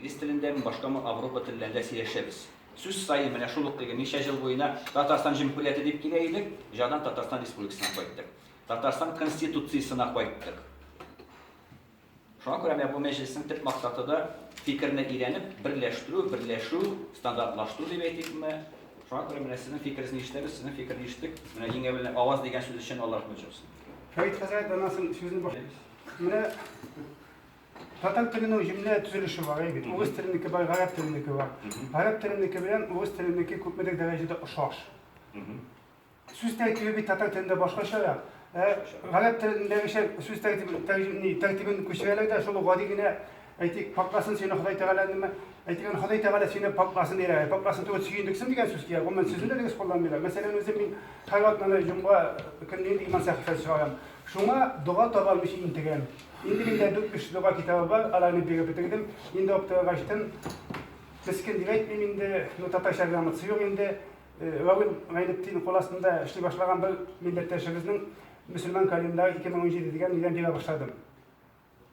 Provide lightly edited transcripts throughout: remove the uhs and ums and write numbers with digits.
Инглиз телендәме, башкамы, Авропа телләрендә сөйләшәбез. Сүз саен менә шул ук теге ничә җыл буена Татарстан җөмһүрияте дип килә идек, җадан Татарстан Республикасына кайттык. Татарстан Конституциясенә кайттык. Шуңа күрә менә бу мәҗлеснең төп максаты да фикерне өйрәнеп, берләштерү, берләшү, стандартлаштыру дип әйтикме. Шуңа күрә менә сезнең фикерегезне ишетәбез, сезнең фикерне ишеттек. Менә иң әүвәл аваз дигән сүз өчен Алла рәхмәт яусын. Фәрит хәзрәт, аннан соң сүзне баш. Менә татар теленең җөмлә төзелеше бар, әйе бит. Урыс теленеке бар, гарәп теленеке бар. Гарәп теленеке белән урыс теленеке күпмедер дәрәҗәдә охшаш. Сүз тәртибе бит татар телендә башкачарак. Ә гарәп телендәгечә сүз тәртибен, тәртибен күчерәләр дә, шул гади генә, әйтик, пакласын сине Ходай Тәгалә, әйтик, аны Ходай Тәгалә сине пакласын диләр. Пакласын түгел, сөендерсен дигән сүз кирәк. Гомумән, сүзне дә дөрес кулланмыйлар. Мәсәлән, үзем мин һәр атнаны җомга көнне инде иман сәхифәсе чыгарам. Шуңа дога таба алмыйча интегәм. Инде миндә дүрт-биш дога китабы бар, аларны биреп бетердем. Инде аптырагачтын, мескен дип әйтмим инде, ну татарча грамотасы юк инде. Равил Гайнетдин кул астында эшли башлаган бер милләттәшебезнең Мөселман календаре 2017 дигән нидән бирә башладым.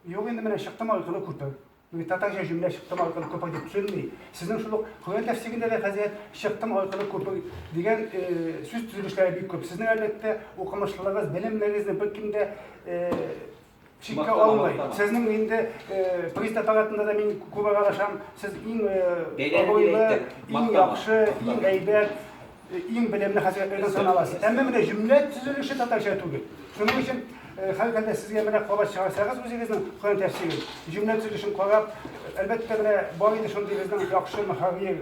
Юк инде менә чыктым аркылы күпер. Менә татарча җөмлә чыктым аркылы күпер дип төзелми. Сезнең шул ук Коръән тәфсирендә дә хәзрәт чыктым аркылы күпер дигән сүз төзелешләре бик күп. Сезнең әлбәттә укымышлылыгыз, белемнәрегезне беркем дә шиккә алмый. Сезнең инде приз аппаратында да мин күп аралашам. Сез иң абруйлы, иң яхшы, иң әйбәт, иң белемле хәзрәтләрдән саналасыз. Әмма менә җөмлә төзелеше татарча түгел. Шуның өчен һәрхәлдә сезгә менә кабат чыгарсагыз үзегезнең Коръән тәфсирен, җөмлә төзелешен карап, әлбәттә менә бар иде шундый безнең яхшы мөхәррир,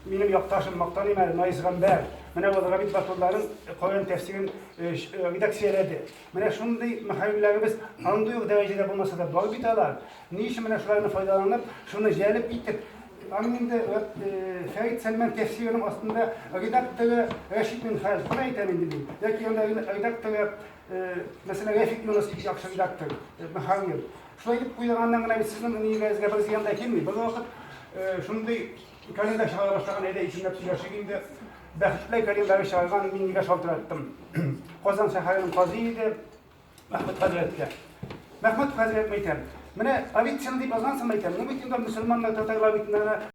минем якташым, мактаныйм әле, Наис Гамбәр. Менә ул Рабит Батулланың Коръән тәфсирен редакцияләде. Менә шундый мөхәррирләребез андый ук дәрәҗәдә булмаса да бар бит алар. Ни өчен менә шуларны файдаланып, шуны җәлеп итеп, аның инде Фәрит Сәлмән тәфсиренең астында редакторы Рәшит Минһаҗ, гына әйтәм инде мин, яки анда редакторы, мәсәлән, Рәфик Юныс бик яхшы редактор, мөхәррир. Шулай итеп куйганнан гына бит сезнең нигезгә бер зыян да килми. Бервакыт шундый календарь чыгара башлаган, әйдә исемләп сөйләшик инде. Бәхетле календаре чыгарган, мин нигә шалтыраттым. Казан шәһәренең казые иде. Мәхмүт хәзрәткә. Мәхмүт хәзрәт, мәйтәм, менә Авиценна дип язгансың, мәйтәм, ну бит инде мөселманнар, татарлар бит менә.